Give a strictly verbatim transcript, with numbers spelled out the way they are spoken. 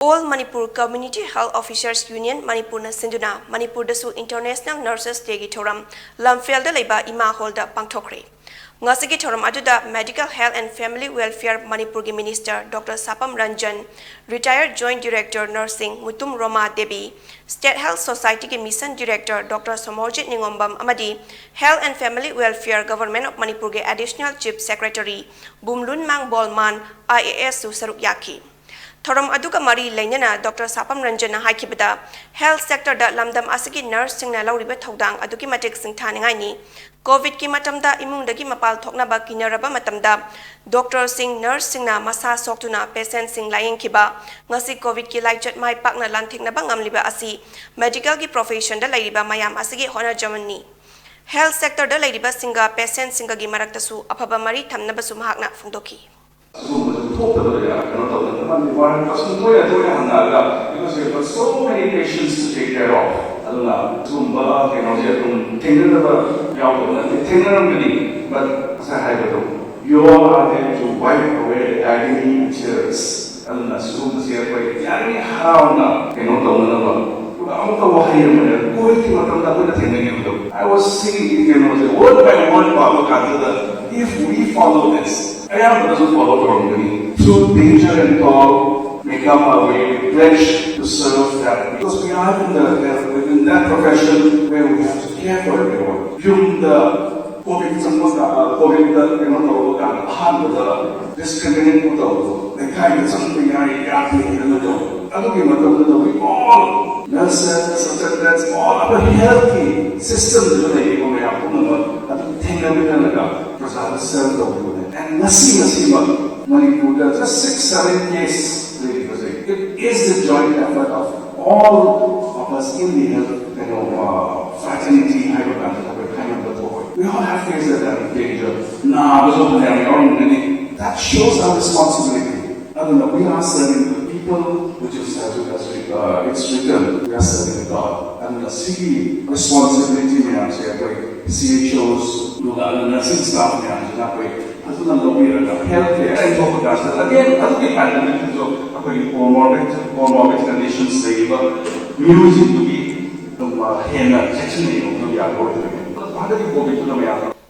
All Manipur Community Health Officers Union ꯃꯅꯤꯄꯨꯔꯅ ꯁꯤꯟꯗꯨꯅ ꯃꯅꯤꯄꯨꯔꯗꯁꯨ International Nurses Dayꯒꯤ ꯊꯧꯔꯝ ꯂꯝꯐꯦꯜꯗ ꯂꯩꯕ ꯏꯃꯥ ꯍꯣꯜꯗ ꯄꯥꯡꯊꯣꯛꯈ꯭ꯔꯦ꯫ ꯉꯁꯤꯒꯤ ꯊꯧꯔꯝ ꯑꯗꯨꯗ Medical Health and Family Welfare ꯃꯅꯤꯄꯨꯔꯒꯤ Minister Doctor ꯁꯥꯄꯝ Ranjan, Retired Joint Director Nursing Mutum ꯔꯣꯃꯥ Devi, State Health Societyꯒꯤ Mission Director Doctor Somorjit ꯅꯤꯉꯣꯝꯕꯝ ꯑꯃꯗꯤ Health and Family Welfare Government of ꯃꯅꯤꯄꯨꯔꯒꯤ Additional Chief Secretary ꯕꯨꯝꯂꯨꯟꯃꯥꯡ ꯕꯣꯜꯃꯥꯟ, IAS ꯁꯨ ꯁꯔꯨꯛ ꯌꯥꯈꯤ꯫ ꯊꯧꯔꯝ ꯑꯗꯨꯒ ꯃꯔꯤ ꯂꯩꯅꯅ Doctor ꯁꯥꯄꯝ ꯔꯟꯖꯟꯅ ꯍꯥꯏꯈꯤꯕꯗ, health sectorꯗ ꯂꯝꯗꯝ ꯑꯁꯤꯒꯤ nurseꯁꯤꯡꯅ ꯂꯧꯔꯤꯕ ꯊꯧꯗꯥꯡ ꯑꯗꯨꯛꯀꯤ ꯃꯇꯤꯛ ꯁꯤꯡꯊꯥꯅꯤꯡꯉꯥꯏꯅꯤ꯫ COVIDꯀꯤ ꯃꯇꯝꯗ ꯏꯃꯨꯡꯗꯒꯤ ꯃꯄꯥꯜ ꯊꯣꯛꯅꯕ ꯀꯤꯅꯔꯕ ꯃꯇꯝꯗ, doctorꯁꯤꯡ, nurseꯁꯤꯡꯅ ꯃꯁꯥ ꯁꯣꯛꯇꯨꯅ patientꯁꯤꯡ ꯂꯥꯌꯦꯡꯈꯤꯕ, ꯉꯁꯤ COVIDꯀꯤ ꯂꯥꯏꯆꯠ ꯃꯥꯏ ꯄꯥꯛꯅ ꯂꯥꯟꯊꯦꯡꯅꯕ ꯉꯝꯂꯤꯕ ꯑꯁꯤ medicalꯒꯤ professionꯗ ꯂꯩꯔꯤꯕ ꯃꯌꯥꯝ ꯑꯁꯤꯒꯤ ꯍꯣꯠꯅꯖꯃꯟꯅꯤ꯫ Health sectorꯗ ꯂꯩꯔꯤꯕꯁꯤꯡꯒ patientꯁꯤꯡꯒꯒꯤ ꯃꯔꯛꯇꯁꯨ ꯑꯐꯕ ꯃꯔꯤ ꯊꯝꯅꯕꯁꯨ ꯃꯍꯥꯛꯅ ꯐꯣꯡꯗꯣꯛꯈꯤ꯫ ꯑꯗꯨꯒꯨꯝꯕꯗꯨ ꯊꯣꯛꯇꯕꯗ ꯌꯥꯝ ꯀꯩꯅꯣ ꯇꯧꯗꯅ ꯃꯥꯒꯤ ꯋꯥꯔꯛ ꯄꯥꯔꯁꯟ ꯇꯣꯏꯅ ꯇꯣꯏꯅ ꯍꯪꯉꯛꯑꯒ, because we have got so many patients to take care of. ꯑꯗꯨꯅ ꯁꯤꯒꯨꯝꯕ ꯀꯩꯅꯣꯁꯦ ꯑꯗꯨꯝ ꯊꯦꯡꯅꯗꯕ ꯌꯥꯎꯗꯕ ꯅꯠꯇꯦ, ꯊꯦꯡꯅꯔꯝꯒꯅꯤ꯫ But ꯉꯁꯥꯏ ꯍꯥꯏꯕꯗꯣ, you all are there to wipe away the agony and tears. ꯑꯗꯨꯅ ꯁꯤꯒꯨꯝꯕꯁꯦ ꯑꯩꯈꯣꯏ ꯌꯥꯔꯤꯉꯩ ꯍꯔꯥꯎꯅ ꯀꯩꯅꯣ ꯇꯧꯅꯅꯕ꯫ ꯑꯗꯨꯒ ꯑꯃꯨꯛꯀ ꯋꯥꯍꯩ ꯑꯃꯅꯦ, COVIDꯀꯤ ꯃꯇꯝꯗ ꯑꯩꯈꯣꯏꯅ ꯊꯦꯡꯅꯈꯤꯕꯗꯣ, I was seeing ꯀꯩꯅꯣꯁꯦ word by word ꯄꯥꯕ ꯀꯥꯟꯗꯨꯗ, if we follow this, ꯑꯌꯥꯝꯕꯅꯁꯨ follow ꯇꯧꯔꯝꯒꯅꯤ꯫ Through danger and toil, make up our way, pledge to serve that. Because we are in the, within that profession where we have to care for everyone. ꯌꯨꯝꯗ COVID ꯆꯪꯕ ꯀꯥꯟꯗ, COVIDꯇ ꯀꯩꯅꯣ ꯇꯧꯕ ꯀꯥꯟꯗ ꯑꯍꯥꯟꯕꯗ discriminate ꯇꯧꯕꯗꯣ, ꯂꯩꯀꯥꯏꯗ ꯆꯪꯕ ꯌꯥꯏ ꯌꯥꯗꯦ ꯍꯥꯏꯅ ꯇꯧꯕ꯫ ꯑꯗꯨꯒꯤ ꯃꯇꯝꯗꯨꯗ we all, nurses, assistant nurses, all our healthꯀꯤ systemꯗꯨꯗ ꯂꯩꯔꯤꯕ ꯃꯌꯥꯝ ꯄꯨꯝꯅꯃꯛ ꯑꯗꯨ ꯊꯦꯡꯅꯃꯤꯟꯅꯔꯒ ꯄ꯭ꯔꯖꯥꯗ serve ꯇꯧꯕꯤꯕꯅꯦ꯫ And ꯉꯁꯤ, ꯉꯁꯤꯃꯛ ꯃꯅꯤꯄꯨꯔꯗ just six, seven case ꯂꯩꯔꯤꯕꯁꯦ, it is the joint effort of all of us in the health, ꯀꯩꯅꯣ, uh, fraternity ꯍꯥꯏꯕ ꯀꯥꯟꯗ ꯑꯩꯈꯣꯏ ꯈꯥꯏꯅꯕ ꯊꯣꯛꯑꯣꯏ꯫ We all have faced that kind of danger. ꯅꯥꯕꯁꯨ ꯐꯅꯌꯥꯝ ꯌꯥꯎꯔꯝꯒꯅꯤ꯫ That shows our responsibility. ꯑꯗꯨꯅ we are serving the people, which is, as, as we, uh, it's written, we are serving God. ꯑꯗꯨꯅ ꯁꯤꯒꯤ responsibility ꯃꯌꯥꯝꯁꯦ ꯑꯩꯈꯣꯏ CHOs, ꯑꯗꯨꯒ nursing staff ꯃꯌꯥꯝꯁꯤꯅ ꯑꯩꯈꯣꯏ ꯐꯖꯅ ꯂꯧꯕꯤꯔꯒ ꯍꯦꯜꯊ ꯀꯦꯌꯔ ꯑꯦꯟ ꯊꯣꯛꯄ ꯀꯥꯟꯁꯤꯗ ꯑꯒꯦꯟ ꯑꯗꯨꯒꯤ ꯄꯥꯟꯗꯝꯗꯨꯁꯨ ꯑꯩꯈꯣꯏꯒꯤ ꯀꯣꯃꯣꯔꯕꯤꯗ ꯀꯣꯃꯣꯔꯕꯤꯗ ꯀꯟꯗꯤꯁꯟꯁ ꯂꯩꯔꯤꯕ ꯃꯤꯑꯣꯏꯁꯤꯡꯗꯨꯒꯤ ꯑꯗꯨꯝ ꯍꯦꯟꯅ ꯆꯦꯛꯁꯤꯟꯅ ꯌꯦꯡꯕ ꯌꯥꯕ ꯑꯣꯏꯗꯣꯏꯅꯤ꯫ ꯍꯟꯗꯛꯀꯤ ꯀꯣꯚꯤꯗꯇꯨꯅ ꯃꯌꯥꯝ